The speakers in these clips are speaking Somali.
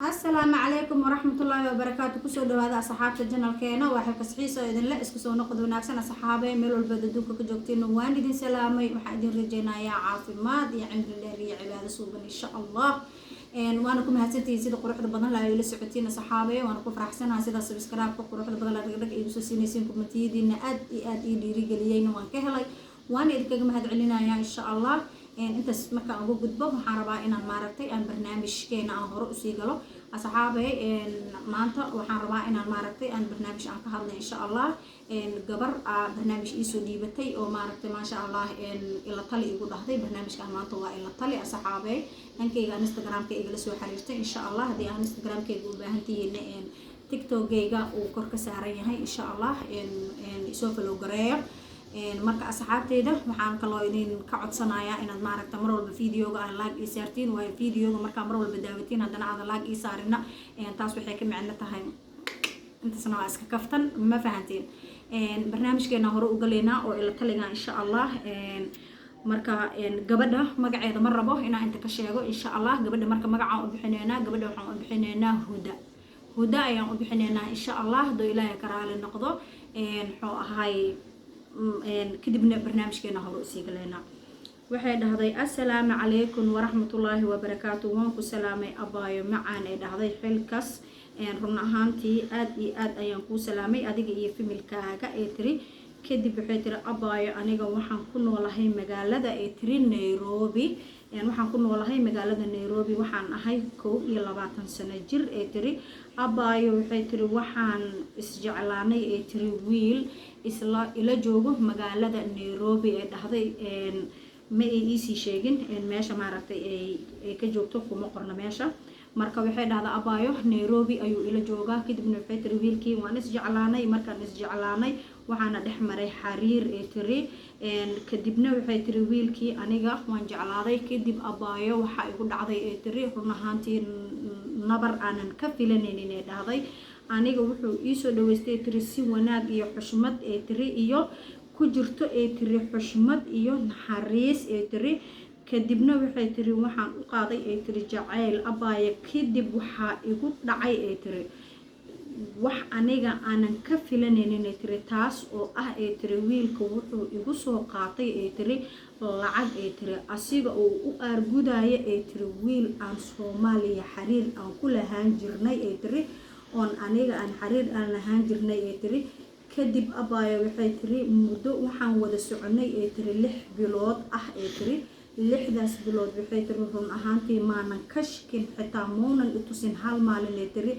Asalaamu calaykum waraxmatullaahi wabarakaatu. Kusoo dhawaada, asxaabta, channelkeena. Waa Xilkas Xiisa oo idinle isku soo noqod wanaagsan. Asxaabe, meel walbaad adduunka ka joogtiin, waan idin salaamay. Waxaan idin rajeynayaa caafimaad iyo cimri dheer iyo cibaado suuban, insha Allah. Waana ku mahadsantihiin sida quruxda badan la ay la socotiin, asxaabe. Waana ku faraxsanahay sida subscribe-ka quruxda badan la dhagdhag igu soo siinaysiin. Commentiyadiina aad iyo aad ii dhiirigeliyeyna waan ka helay, waana idinkaga mahad celinayaa, insha Allah. Intaas markaan uga gudbo, waxaan rabaa inaan, maaragtay, aan barnaamijkeena aan hore usii galo. Asxaabe, maanta waxaan rabaa inaan, maaragtay, aan barnaamij aan ka hadlay, insha Allah. Gabar aa barnaamij iisoo dhiibatay oo, maaragtay, maasha Allah, ila tali igu dhahday. Barnaamijkan maanta waa ila tali, asxaabe. Dhankayga aan Instagramka igala soo xiriirtay, insha Allah. Haddii aan Instagramkayga u baahan tihiin, TikTokgayga uu kor ka saaran yahay, insha Allah, isoo follow gareeyo. Marka, asxaabteyda, waxaan kaloo idin ka codsanayaa inaad, maaragta, mar walba videoga aan like ii saartiin, waayo videoga markaa mar walba daawatiin, haddana aadan like ii saarina, taas waxay ka micno tahay, intaasna waa iska kaftan, ma fahanteen? Barnaamijkeena hore u galeynaa oo ila taliga, insha Allah. Marka gabadha magaceeda ma rabo inaan inta ka sheego, insha Allah. Gabadha marka magacaan u bixineynaa, gabadha waxaan u bixineynaa Huda. Huda ayaan u bixineynaa, insha Allah, hadduu Ilaahay ka raali noqdo. Muxuu ahay, kadibna barnaamijkeena hore usii galeynaa. Waxay dhahday: "Assalaamu calaykum waraxmatullaahi wabarakaatu. Waan ku salaamay, abaayo macaan," ay dhahday Xilkas. "Run ahaantii aad iyo aad ayaan kuu salaamay, adiga iyo familykaaga," ee tiri. Kadib waxay tiri: "Abaayo, aniga waxaan ku noolahay magaalada," ee tiri, "Nairobi. Waxaan ku noolahay magaalada Nairobi. Waxaan ahay 21 sano jir," ee tiri. "Abaayo," waxay tiri, "waxaan isjeclaanay," ee tiri, "wiil isla ila joogo magaalada Nairobi," ee dhahday. Ma ay iisii sheegin meesha, maaragtay, ay ka joogto, kuma qorno meesha. Marka waxay dhahdaa: "Abaayo, Nairobi ayuu ila joogaa." Kadibna waxay tiri: "Wiilkii waan isjeclaanay. Markaan isjeclaanay, waxaana dhex maray xariir," ee tiri. Kadibna waxay tiri: "Wiilkii aniga waan jeclaaday. Kadib, abaayo, waxaa igu dhacday," ee tiri, "run ahaantii nabar aanan ka filanaynin," ee dhahday. "Aniga wuxuu iisoo dhaweystay," tiri, "si wanaag iyo xushmad," ee tiri, "iyo ku jirto," ee tiri, "xushmad iyo naxariis," ee tiri. Kadibna waxay tiri: "Waxaan u qaaday," ee tiri, "jacayl, abaayo. Kadib waxaa igu dhacay," ee tiri, "wax aniga aanan ka filanaynin," ee tiri, "taas oo ah," ee tiri, "wiilka wuxuu igu soo qaatay," ee tiri, "lacag," ee tiri, "asiga oo u aargudaya," ee tiri, "wiil aan Soomaaliya xiriir aan ku lahaan jirnay," ee tiri, "oon aniga aan xiriir aan lahaan jirnay," ee tiri. Kadib, abaayo, waxay tiri, "muddo waxaan wada soconay," ee tiri, "6 bilood ah," ee tiri. "Lixdaas bilood," waxay tiri, "run ahaantii maanan ka shikin, xitaa muunan itusin hal maalin," ee tiri,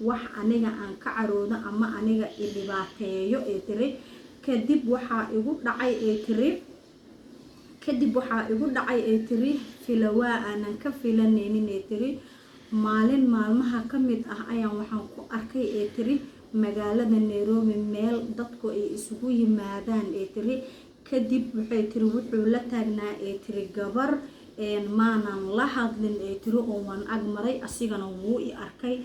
"wax aniga aan ka caroodo ama aniga i dhibaateeyo," ee tiri. Kadib waxaa igu dhacay," ee tiri, "kadib waxaa igu dhacay," ee tiri, "filawaa aanan ka filanaynin," ee tiri. "Maalin maalmaha ka mid ah ayaan waxaan ku arkay," ee tiri, "magaalada Nairobi meel dadku ay isugu yimaadaan," ee tiri. Kadib waxay tiri: "Wuxuu la taagnaa," ee tiri, "gabar. Maanan la hadlin," ee tiri, "oo waan ag maray, asigana wuu i arkay.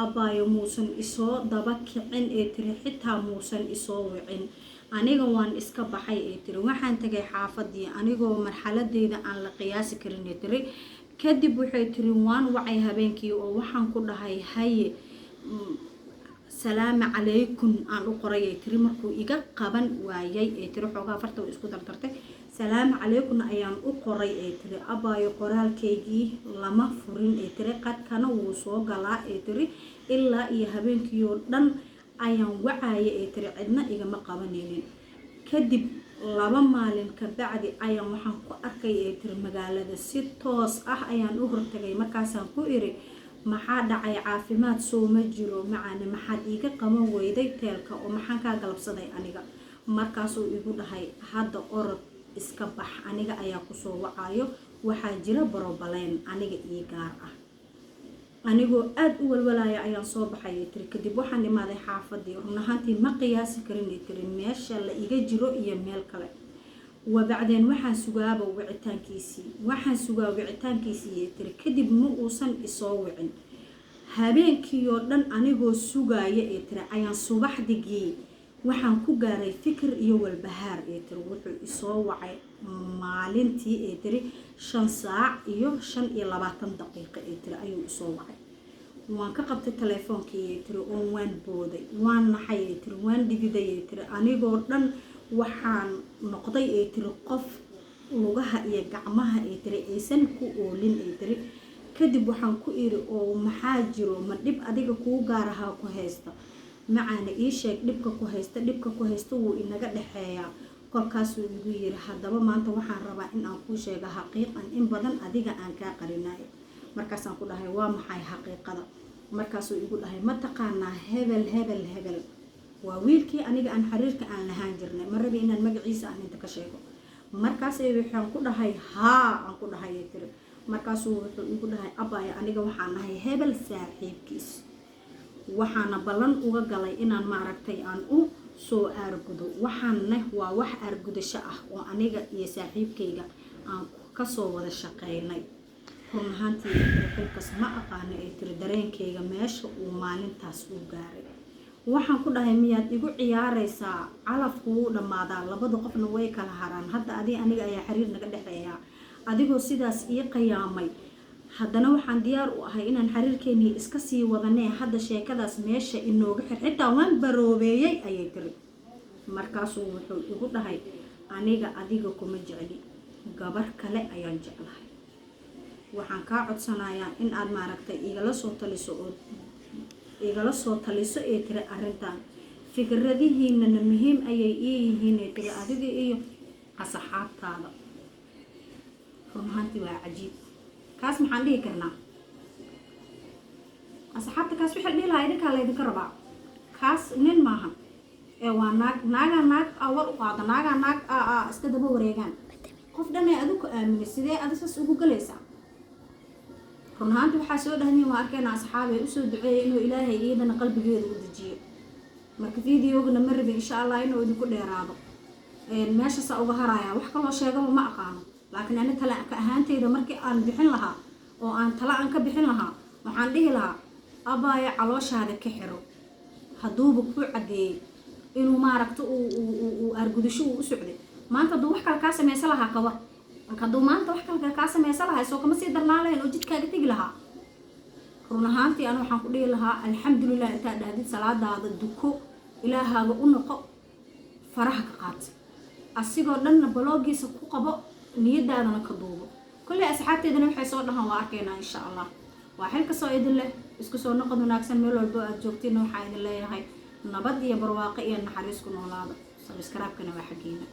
Abaayo, muusan isoo daba kicin," ee tiri, "xitaa muusan isoo wicin. Aniga waan iska baxay," ee tiri. "Waxaan tagay xaafadii anigoo marxaladeyda aan la qiyaasi karin," ee tiri. Kadib waxay tiri: "Waan wacay habeenkii oo waxaan ku dhahay haye, salaami calaykum aan u qoray," ay tiri. "Markuu iga qaban waayay," ee tiri, xoogaa farta way isku dardartay, "salaamu calaykum ayaan u qoray," ee tiri. "Abaayo, qoraalkaygii lama furin," ee tiri. "Qadkana wuu soo galaa," ee tiri. "Ilaa iyo habeenkii oo dhan ayaan wacaya," ee tiri, "cidna igama qabanaynin. Kadib 2 maalin kabacdi ayaan waxaan ku arkay," ee tiri, "magaalada. Si toos ah ayaan u hortagay. Markaasaan ku iri: 'Maxaa dhacay? Caafimaad soo ma jiro macane? Maxaad iiga qaban weyday teelka oo maxaan kaa galabsaday aniga?' Markaasuu igu dhahay: 'Hadda orod iska bax, aniga ayaa kusoo wacayo. Waxaa jira problem aniga ii gaar ah.' Anigoo aada u walwalaya ayaan soo baxay," tiri. "Kadib waxaan imaaday xaafadii. Run ahaantii ma qiyaasi karin," tiri, "meesha la iga jiro iyo meel kale. Wabacdeen waxaan sugaaba wicitaankiisii, waxaan sugaa wicitaankiisii," tiri. "Kadib ma uusan isoo wicin. Habeenkii oo dhan anigoo sugaaya," ee tiri, "ayaan subaxdigii waxaan ku gaaray fikir iyo walbahaar," ee tiri. "Wuxuu isoo wacay maalintii," ee tiri, "5 saac iyo 25 daqiiqo," ee tiri, "ayuu isoo wacay." Waan ka qabtay teleefoonkii, tiri, oo waan booday, waan naxay, ay tiri, waan dhididay, ay tiri. Anigoo dhan waxaan noqday, ay tiri, qof lugaha iyo gacmaha, ay tiri, aysan ku oolin, ay tiri. Kadib waxaan ku iri, "Oo maxaa jiro? Ma dhib adiga kuu gaarahaa ku haysta? Macaana, ii sheeg dhibka ku haysta. Dhibka ku haysta wuu inaga dhexeeyaa." Kolkaasuu igu yiri, "Haddaba maanta waxaan rabaa in aan kuu sheego xaqiiqan in badan adiga aan kaa qarinayo." Markaasaan ku dhahay, "Waa maxay xaqiiqada?" Markaasuu igu dhahay, "Ma taqaanaa hebel, hebel, hebel?" Waa wiilkii aniga aan xiriirka aan lahaan jirnay. Ma rabi inaan magaciisa aan inta ka sheego. Markaas waxaan ku dhahay, "Haa," aan ku dhahay, tiri. Markaasuu wuxuu igu dhahay, "Abaya, aniga waxaan nahay hebel saaxiibkiis, waxaana ballan uga galay inaan, maaragtay, aan u soo aargudo. Waxaanne waa wax aargudasho ah oo aniga iyo saaxiibkayga aan kasoo wada shaqeynay." Run ahaantii, xilkas ma aqaano, ay tiri, dareenkayga meesha uu maalintaas u gaaray. Waxaan ku dhahay, "Miyaad igu ciyaaraysaa? Calafku wuu dhammaadaa, labada qofna way kala haraan. Hadda adi aniga ayaa xiriir naga dhexeeya. Adigoo sidaas ii qiyaamay, haddana waxaan diyaar u ahay inaan xiriirkeenii iska sii wadanee. Hadda sheekadaas meesha inooga xir. Xitaa waan baroobeeyey," ayay tiri. Markaasuu wuxuu igu dhahay, "Aniga adiga kuma jecli, gabar kale ayaan jeclahay. Waxaan kaa codsanayaa in aad, maaragtay, igala soo taliso oo igala soo taliso," ee tiri, "arrintan. Fikradihiinana muhiim ayay ii yihiin," ee tiri, "adiga iyo asxaabtaada." Run ahaantii waa cajiib. Kaas maxaan dhihi karnaa, asxaabta? Kaas waxaa dhihi lahaa, idinkaa laydinka rabaa. Kaas nin maaha ee waa naag. Naagaa naag a war u qaada, naagaa naag a iska daba wareegaan. Qof dhan ee adigu ku aaminay, sidee adi sas ugu galaysaa? Run ahaantii waxaa soo dhahniin waa arkeenaa. Asxaabay, usoo duceeyay inuu Ilaahay iyadana qalbigeeda u dejiyo. Marka videogana ma rabin, insha Allah, inuu idinku dheeraado. Meeshaasaa uga haraya. Wax kaloo sheegaba ma aqaano, laakiin ani tale ka ahaanteyda markii aan bixin lahaa oo aan tala aan ka bixin lahaa, waxaan dhihi lahaa, abaayo, calooshaada ka xiro. Hadduuba kuu caddeeyey inuu, maaragta, uu aargudasho uu u socday, maanta hadduu wax kale kaa samaysan lahaa, kawar. Marka hadduu maanta wax kale kaa samaysan lahaa, soo kama sii darnaa lahayn oo jidkaaga tegi lahaa? Run ahaantii ana waxaan ku dhihi lahaa, alxamdulilah intaad dhahdid, salaadaada duko, Ilaahaaga u noqo, faraha ka qaat, asigoo dhanna baloogiisa ku qabo, niyadaadana ka duubo. Kolley asxaabteedana waxay soo dhahaan waa arkaynaa, insha Allah. Waa xil kasoo idin leh, isku soo noqod wanaagsan. Meel walbo aad joogtiin, waxaa idin leeyahay nabad iyo barwaaqo iyo naxariis ku noolaada. Subscribe-kana waa xaggiina.